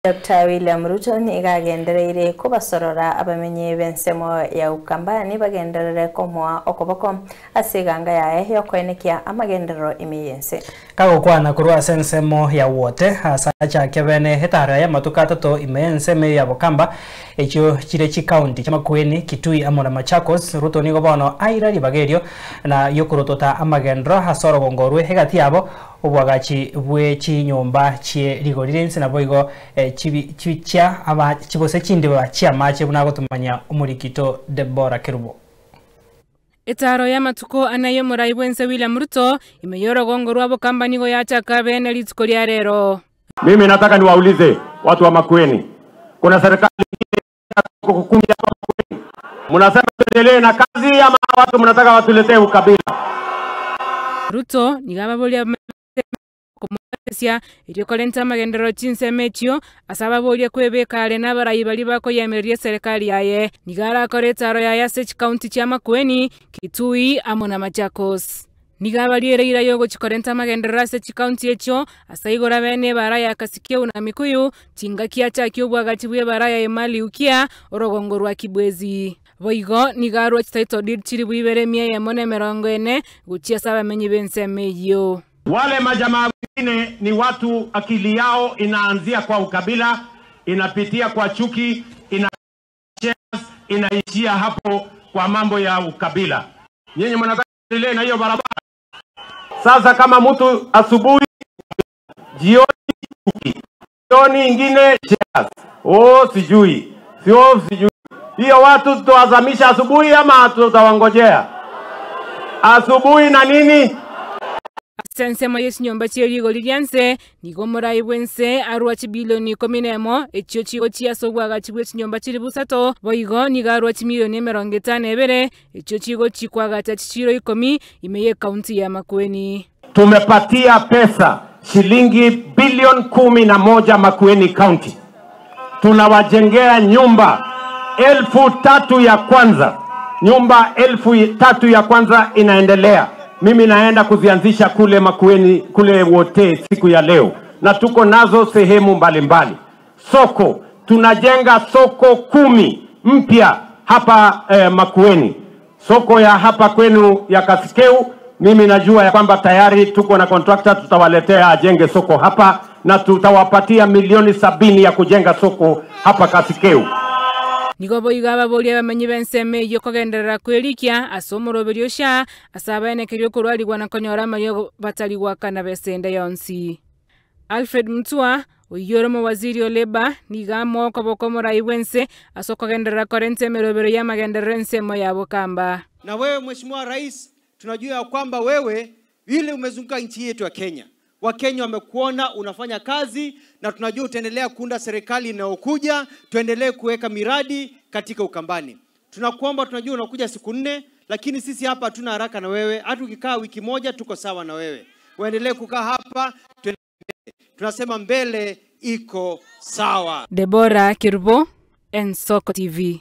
Doctor William Ruto nigo agendereire kobasorora abamenyi b'ensemo ya Ukambani bagenderere komoa okoboko ase eganga yaye y'okoenekia amagenderero ime y'ense. Kagokwana korwa ase ensemo ya Wote, ase achake bene etaaro yaye amatuko atato ime y'ensemo eyio ya Bokamba, echio chire chikaunti chia Makueni, Kitui amo na Machakos. Ruto nigo bono aira ribaga erio na riokorotota amagenderero ase orogongo orwe egati yabo Oboagachi bwe chinyomba chie rigori ri'ense naboigo chibi chia amache gose chindiba chi'amache buna agotomanya omorikito Debora Kerubo. Etaaro y'amatuko ane y'omorai bw'ense William Ruto ime y'orogongo rwa Bokamba nigo yachaka bene rituko ria rero. Mimi nataka niwaulize watu wa Makueni, kuna serikali ingine kumi hapa Makueni? Mnasema tuendelee na kazi ama watu mnataka watuletee ukabila? Ruto nigo ababoria komobwatesia erio korenta amagenderero chinsemo echio ase ababoria kwebeka are nabarai baria bakoyemereria eserekari yaye. Nigo arakore etaro yaye ase chikaunti chia Makueni, Kitui amo na Machakos. Nigo abaria ereira y'ogochia korenta amagenderero ase chikaunti echio ase igoro abene ebara ya Kasikeu na Mikuyu, chingaki achakia obwagachi bw'ebara ya Emali Ukia, orogongo rwa Kibwezi. Boigo nigo arua chititle deed chilifu ibere emia eyemo na emerongo ene gochia ase abamenyi b'ensemo eyio. Wale majamaa wengine ni watu akili yao inaanzia kwa ukabila, inapitia kwa chuki, ina shares, inaishia hapo kwa mambo ya ukabila. Nyinyi mnataka tuendelee na hiyo barabara? Sasa kama mtu asubuhi, jioni chuki, jioni ingine shares, oh sijui, sio sijui. Hiyo watu tutawazamisha asubuhi ama tutawangojea asubuhi na nini? Ase ensemo ye chinyomba chie rigori ria nse, nigo omorai bw'ense arua chibilioni ikomi nemo, echio chigochia ase obwagachi bwe chinyomba chilifu isato, boigo nigo arua chimilioni emerongo etano ebere, echio chigochia koagacha chichiiro ikomi ime y'ekaunti ya Makueni. Tumepatia pesa shilingi bilioni 11 Makueni County. Tunawajengea nyumba 3,000 ya kwanza. Nyumba 3,000 ya kwanza inaendelea. Mimi naenda kuzianzisha kule Makueni, kule Wote siku ya leo, na tuko nazo sehemu mbalimbali. Soko, tunajenga soko 10 mpya hapa Makueni. Soko ya hapa kwenu ya Kasikeu, mimi najua ya kwamba tayari tuko na contractor, tutawaletea ajenge soko hapa na tutawapatia milioni 70 ya kujenga soko hapa Kasikeu. Nigo boigo ababoria abamenyi b'ensemo eyio kogenderera kwerikia ase omoroberi osha ase abaenekeria okorwarigwa na konyora amariogo batari goakana besende yonsi. Alfred Mutua oyio ore omowaziri o Labour nigo amoa okoboko omorai bw'ense ase okogenderera korenta emerobero y'amagenderero ensemo ya Bokamba. Na wewe Mheshimiwa Rais, tunajua ya kwamba wewe vile umezunguka nchi yetu ya Kenya, Wakenya wamekuona unafanya kazi, na tunajua utaendelea kuunda serikali inayokuja, tuendelee kuweka miradi katika Ukambani. Tunakuomba, tunajua unakuja siku 4, lakini sisi hapa hatuna haraka na wewe. Hata ukikaa wiki moja tuko sawa na wewe. Uendelee kukaa hapa, tuendelee. Tunasema mbele iko sawa. Deborah Kirubo, Ensoko TV.